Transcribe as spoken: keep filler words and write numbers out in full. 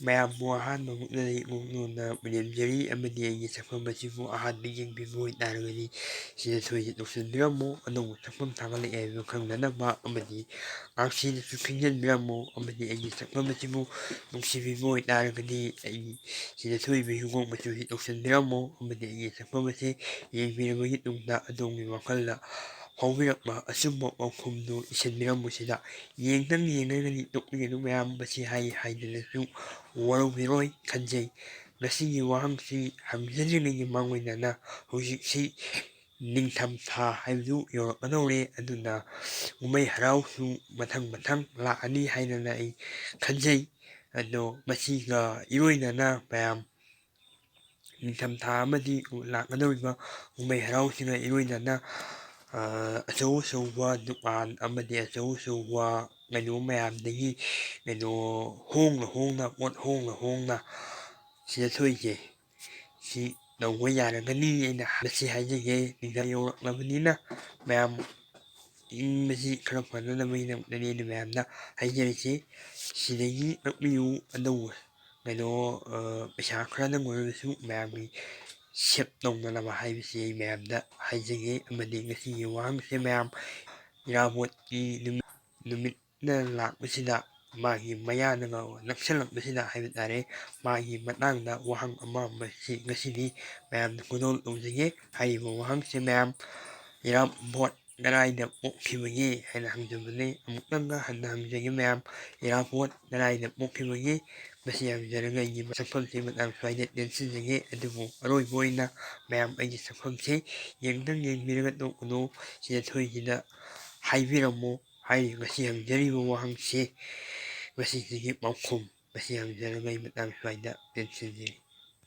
ꯃꯌꯥꯝꯕꯨ ꯑꯍꯥꯟꯕ ꯃꯛꯇꯗ ꯏꯀꯣꯛ ꯅꯣꯟꯅ ꯄꯨꯅꯦꯝꯖꯔꯤ ꯑꯃꯗꯤ ꯑꯩꯒꯤ ꯁꯛꯐꯝ ꯑꯁꯤꯕꯨ ꯑꯍꯥꯟꯕ ꯌꯦꯡꯕꯤꯕ ꯑꯣꯏꯇꯥꯔꯒꯗꯤ ꯁꯤꯗ ꯁꯣꯏꯗꯅ ꯇꯧꯁꯤꯟꯕꯤꯔꯝꯃꯨ꯫ ꯑꯅꯧꯕ ꯁꯛꯐꯝ ꯊꯥꯒꯠꯂꯛꯑꯦ ꯍꯥꯏꯕ ꯈꯪꯅꯅꯕ ꯑꯃꯗꯤ ꯉꯥꯛꯁꯤꯗꯁꯨ ꯈꯪꯖꯤꯟꯕꯤꯔꯝꯃꯨ꯫ ꯑꯃꯗꯤ ꯑꯩꯒꯤ ꯁꯛꯐꯝ ꯑꯁꯤꯕꯨ ꯅꯨꯡꯁꯤꯕꯤꯕ ꯑꯣꯏꯇꯥꯔꯒꯗꯤ ꯑꯩ ꯁꯤꯗ ꯊꯣꯛꯏꯕ ꯍꯤꯒꯣꯛ ꯃꯆꯨꯁꯤ ꯇꯧꯁꯤꯟꯕꯤꯔꯝꯃꯨ꯫ ꯑꯃꯗꯤ ꯑꯩꯒꯤ ꯁꯛꯐꯝ ꯑꯁꯤ ꯌꯦꯡꯕꯤꯔꯕꯒꯤ ꯇꯨꯡꯗ ꯑꯗꯣꯝꯒꯤ ꯋꯥꯈꯜꯗ ꯐꯥꯎꯕꯤꯔꯛꯄ ꯑꯆꯨꯝꯕ ꯄꯥꯎꯈꯨꯝꯗꯨ ꯏꯁꯤꯟꯕꯤꯔꯝꯃꯨ꯫ ꯁꯤꯗ ꯌꯦꯡꯗꯪ ꯌꯦꯡꯉꯒꯗꯤ ꯇꯣꯛꯄꯤꯒꯅꯨ꯫ ꯃꯌꯥꯝ ꯃꯁꯤ ꯍꯥꯏ ꯍꯥꯏꯗꯅꯁꯨ ꯋꯥꯔꯧꯕꯤꯔꯣꯏ ꯈꯟꯖꯩ꯫ ꯉꯁꯤꯒꯤ ꯋꯥꯍꯪꯁꯤ ꯍꯪꯖꯗ꯭ꯔꯤꯉꯩꯒꯤ ꯃꯥꯡꯑꯣꯏꯅꯅ ꯍꯧꯖꯤꯛꯁꯤ ꯅꯤꯡꯊꯝꯊꯥ ꯍꯥꯏꯕꯗꯨ ꯌꯧꯔꯛꯀꯗꯧꯔꯦ꯫ ꯑꯗꯨꯅ ꯀꯨꯝꯍꯩ ꯍꯔꯥꯎꯁꯨ ꯃꯊꯪ ꯃꯊꯪ ꯂꯥꯛꯑꯅꯤ ꯍꯥꯏꯗꯅ ꯑꯩ ꯈꯟꯖꯩ꯫ ꯑꯗꯣ ꯃꯁꯤꯒ ꯏꯔꯣꯏꯅꯅ ꯃꯌꯥꯝ ꯅꯤꯡꯊꯝꯊꯥ ꯑꯃꯗꯤ ꯂꯥꯛꯀꯗꯧꯔꯤꯕ ꯀꯨꯝꯍꯩ ꯍꯔꯥꯎꯁꯤꯡꯒ ꯏꯔꯣꯏꯅꯅ, ꯑ, ꯑꯆꯧ ꯑꯆꯧꯕ ꯗꯨꯀꯥꯟ ꯑꯃꯗꯤ ꯑꯆꯧ ꯑꯆꯧꯕ ꯀꯩꯅꯣ ꯃꯌꯥꯝꯗꯒꯤ ꯀꯩꯅꯣ ꯍꯣꯡꯅ ꯍꯣꯡꯅ, ꯄꯣꯠ ꯍꯣꯡꯅ ꯍꯣꯡꯅ ꯁꯤꯗ ꯊꯣꯛꯏꯁꯦ ꯁꯤ ꯇꯧꯕ ꯌꯥꯔꯒꯅꯤ꯫ ꯑꯩꯅ ꯃꯁꯤ ꯍꯥꯏꯖꯒꯦ, ꯅꯤꯡꯊꯝ ꯌꯧꯔꯛꯂꯕꯅꯤꯅ ꯃꯌꯥꯝ ꯏꯪꯕꯁꯤ ꯈꯔ ꯐꯅꯅꯕꯒꯤꯗꯃꯛꯇꯅꯤ ꯑꯩꯅ ꯃꯌꯥꯝꯗ ꯍꯥꯏꯖꯔꯤꯁꯤ꯫ ꯁꯤꯗꯒꯤ ꯀꯛꯄꯤꯌꯨ, ꯑꯅꯧꯕ ꯀꯩꯅꯣ, ꯑ, ꯄꯩꯁꯥ ꯈꯔꯗꯪ ꯑꯣꯏꯔꯕꯁꯨ ꯃꯌꯥꯝꯒꯤ save ꯇꯧꯅꯅꯕ ꯍꯥꯏꯕꯁꯤ ꯑꯩ ꯃꯌꯥꯝꯗ ꯍꯥꯏꯖꯒꯦ꯫ ꯑꯃꯗꯤ ꯉꯁꯤꯒꯤ ꯋꯥꯍꯪꯁꯦ ꯃꯌꯥꯝ ꯏꯔꯥꯕꯣꯠꯀꯤ ꯅꯨꯃꯤꯠ, ꯅꯨꯃꯤꯠꯅ ꯂꯥꯛꯄꯁꯤꯗ ꯃꯥꯒꯤ ꯃꯌꯥꯅꯒ ꯅꯛꯁꯜꯂꯛꯄꯁꯤꯗ ꯍꯥꯏꯕ ꯇꯥꯔꯦ, ꯃꯥꯒꯤ ꯃꯇꯥꯡꯗ ꯋꯥꯍꯪ ꯑꯃ ꯑꯃꯁꯤ ꯉꯁꯤꯗꯤ ꯃꯌꯥꯝꯗ ꯈꯨꯗꯣꯜ ꯇꯧꯖꯒꯦ꯫ ꯍꯥꯏꯔꯤꯕ ꯋꯥꯍꯪꯁꯦ ꯃꯌꯥꯝ ꯏꯔꯥꯕꯣꯠ ꯀꯗꯥꯏꯗ ꯄꯣꯛꯈꯤꯕꯒꯦ ꯍꯥꯏꯅ ꯍꯪꯖꯕꯅꯤ꯫ ꯑꯃꯨꯛꯇꯪꯒ ꯍꯟꯅ ꯍꯪꯖꯒꯦ ꯃꯌꯥꯝ, ꯏꯔꯥꯕꯣꯠ ꯀꯗꯥꯏꯗ ꯄꯣꯛꯈꯤꯕꯒꯦ? ꯃꯁꯤ ꯍꯪꯖꯔꯒ ꯑꯩꯒꯤ ꯁꯛꯐꯝꯁꯤ ꯃꯇꯥꯡ ꯁ꯭ꯋꯥꯏꯗ ꯇꯦꯟꯁꯤꯟꯖꯒꯦ꯫ ꯑꯗꯨꯕꯨ ꯑꯔꯣꯏꯕ ꯑꯣꯏꯅ ꯃꯌꯥꯝ ꯑꯩꯒꯤ ꯁꯛꯐꯝꯁꯤ ꯌꯦꯡꯗꯪ ꯌꯦꯡꯕꯤꯔꯒ ꯇꯣꯛꯀꯅꯨ꯫ ꯁꯤꯗ ꯊꯣꯛꯏꯁꯤꯗ ꯍꯥꯏꯕꯤꯔꯝꯃꯨ꯫ ꯍꯥꯏꯔꯤꯕ ꯉꯁꯤ ꯍꯪꯖꯔꯤꯕ ꯋꯥꯍꯪꯁꯤ, ꯉꯁꯤꯁꯤꯒꯤ ꯄꯥꯎꯈꯨꯝ ꯃꯁꯤ ꯍꯪꯖꯔꯒ ꯑꯩ ꯃꯇꯥꯡ ꯁ꯭ꯋꯥꯏꯗ ꯇꯦꯟꯁꯤꯟꯖꯔꯤ꯫